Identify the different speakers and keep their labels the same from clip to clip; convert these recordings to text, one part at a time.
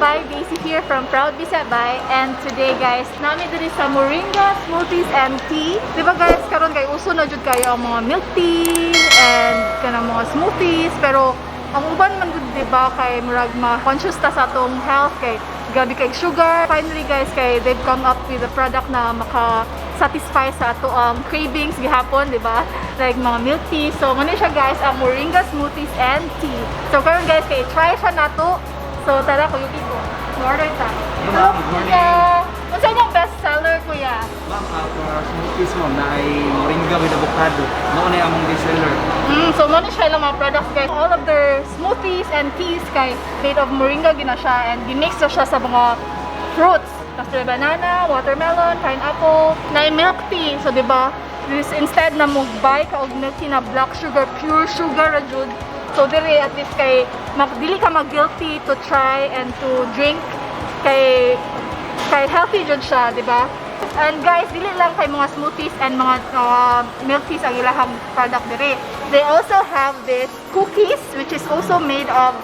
Speaker 1: Bay, Daisy here from Proud Bisaya Bay, and today, guys, naa mi diri sa Moringa Smoothies and Tea. Di ba, guys, karon kay uso na jud kayo ang mga milk tea and kanang mga smoothies, pero ang uban man gud, di ba, kay murag ma-conscious ta sa atong health kay grabe kay sugar. Finally, guys, kay they've come up with a product na maka satisfy sa ato ang cravings gihapon, di ba? Like mga milk tea. So, mao siya, guys, ang Moringa Smoothies and Tea. So, karon, guys, kay try siya nato. So, tara, Kuya ko. Order ta.
Speaker 2: Hello, ma'am. Good morning.
Speaker 1: Kuya. Unsa inyong best seller, Kuya?
Speaker 2: Ma'am, for our smoothies, ma'am, naay moringa with avocado. Mao na among best seller.
Speaker 1: So, mao siya ilang mga products, guys. All of their smoothies and teas kay made of moringa gina siya and gimix na siya sa mga fruits. Kasi banana, watermelon, pineapple, na milk tea. So, di ba? This instead na mo buy ka og milk tea na black sugar, pure sugar ra jud. So, diri at least kay dili ka mag-guilty to try and to drink kay healthy jud siya, di ba? And guys, dili lang kay mga smoothies and mga milk teas ang ilahang product diri. They also have this cookies, which is also made of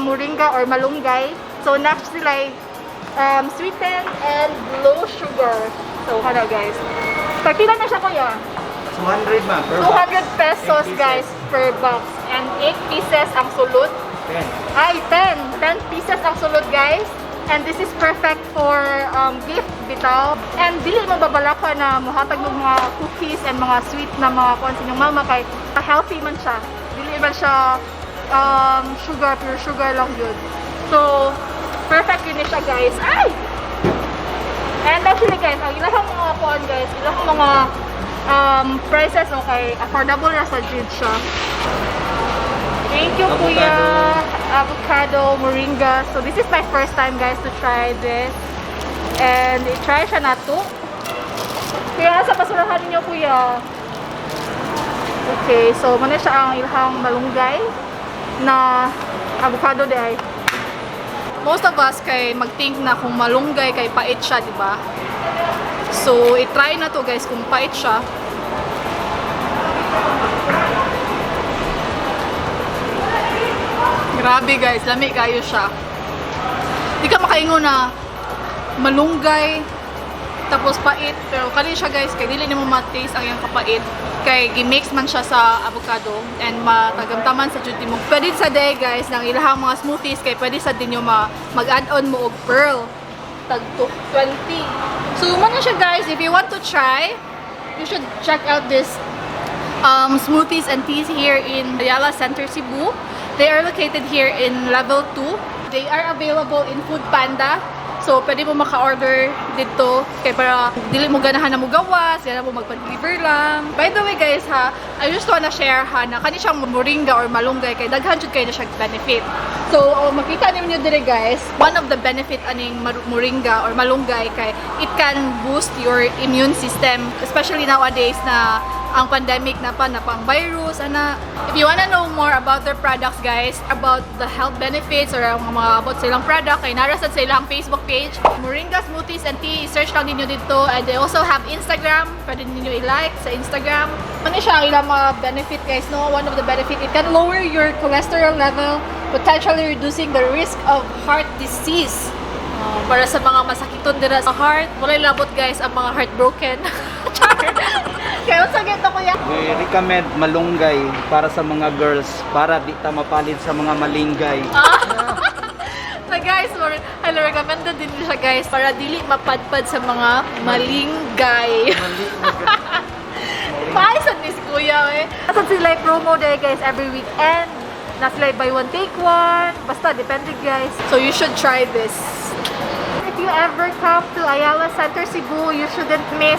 Speaker 1: moringa or malunggay. So next sila sweetened and low sugar. So kana, guys. Tagpila na siya, Kuya?
Speaker 2: 200, ma'am, per box.
Speaker 1: 200 pesos,
Speaker 2: 8 pieces.
Speaker 1: Guys, per box. And 8 pieces ang sulod.
Speaker 2: 10.
Speaker 1: Ay, 10. 10 pieces ang sulod, guys. And this is perfect for gift, bitaw. And dili mo babalaka na muhatag mo mga cookies and mga sweet na mga kuan sa inyong mama kay healthy man siya. Dili man siya sugar, pure sugar lang yun. So, perfect yun siya, guys. Ay! And actually, guys, ang ilang mga kuan, guys, ilang mga prices, okay, affordable ra sa jud siya. Thank you, Kuya. Avocado, moringa. So this is my first time, guys, to try this. And i-try siya nato. Kuya, sa basurahan ninyo, Kuya. Okay, so mao na siya ang ilang malunggay na avocado diay.
Speaker 3: Most of us kay mag-think na kung malunggay kay pait siya, di ba? So, i-try na to, guys, kung pait siya. Grabe, guys, lami kayo siya. Di ka makaingon na malunggay tapos pait, pero kani siya, guys, kay dili nimo ma-taste ang iyang kapait kay gi-mix man siya sa avocado and matagamtaman sa jud nimo. Pwede sa day, guys, ng ilahang mga smoothies kay pwede sa dinyo mag-add on mo og pearl tag 20. So mao na siya, guys, if you want to try, you should check out this smoothies and teas here in Ayala Center, Cebu. They are located here in level 2. They are available in Food Panda. So, pwede mo maka-order dito kay para dili mo ganahan na mo gawas, ganahan mo magpa-deliver lang. By the way, guys, ha, I just wanna share ha na kani siyang moringa or malunggay kay daghan jud kay na siya benefit. So, oh, makita ninyo dire, guys, one of the benefit aning moringa or malunggay kay it can boost your immune system, especially nowadays na ang pandemic na pa na pang virus ana. If you wanna know more about their products, guys, about the health benefits or ang mga about sa ilang product, kay naa ra sad sa ilang Facebook page, Moringa Smoothies and Tea, search lang ninyo dito. And they also have Instagram, pwede ninyo i-like sa Instagram. Ano siya ang ilang mga benefit, guys, no? One of the benefit, it can lower your cholesterol level, potentially reducing the risk of heart disease. Para sa mga masakiton dira sa heart, walay labot, guys, ang mga heartbroken. Char.
Speaker 1: Kaya unsa gyud to, Kuya?
Speaker 2: We recommend malunggay para sa mga girls para di ta mapalit sa mga malinggay.
Speaker 3: Na guys, highly recommended din siya, guys, para dili mapadpad sa mga malinggay. Paisa ni si Kuya eh.
Speaker 1: Asa sila promo day, guys, every weekend. Na sila buy one take one. Basta depende, guys.
Speaker 3: So you should try this.
Speaker 1: If you ever come to Ayala Center Cebu, you shouldn't miss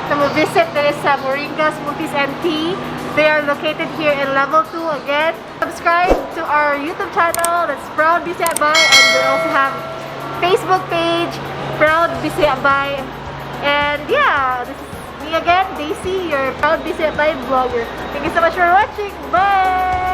Speaker 1: to visit there sa Moringa Smoothies and Tea. They are located here in level 2 again. Subscribe to our YouTube channel, that's Proud Bisaya Bay, and we also have Facebook page, Proud Bisaya Bay. And yeah, this is me again, Daisy, your Proud Bisaya Bay vlogger. Thank you so much for watching. Bye!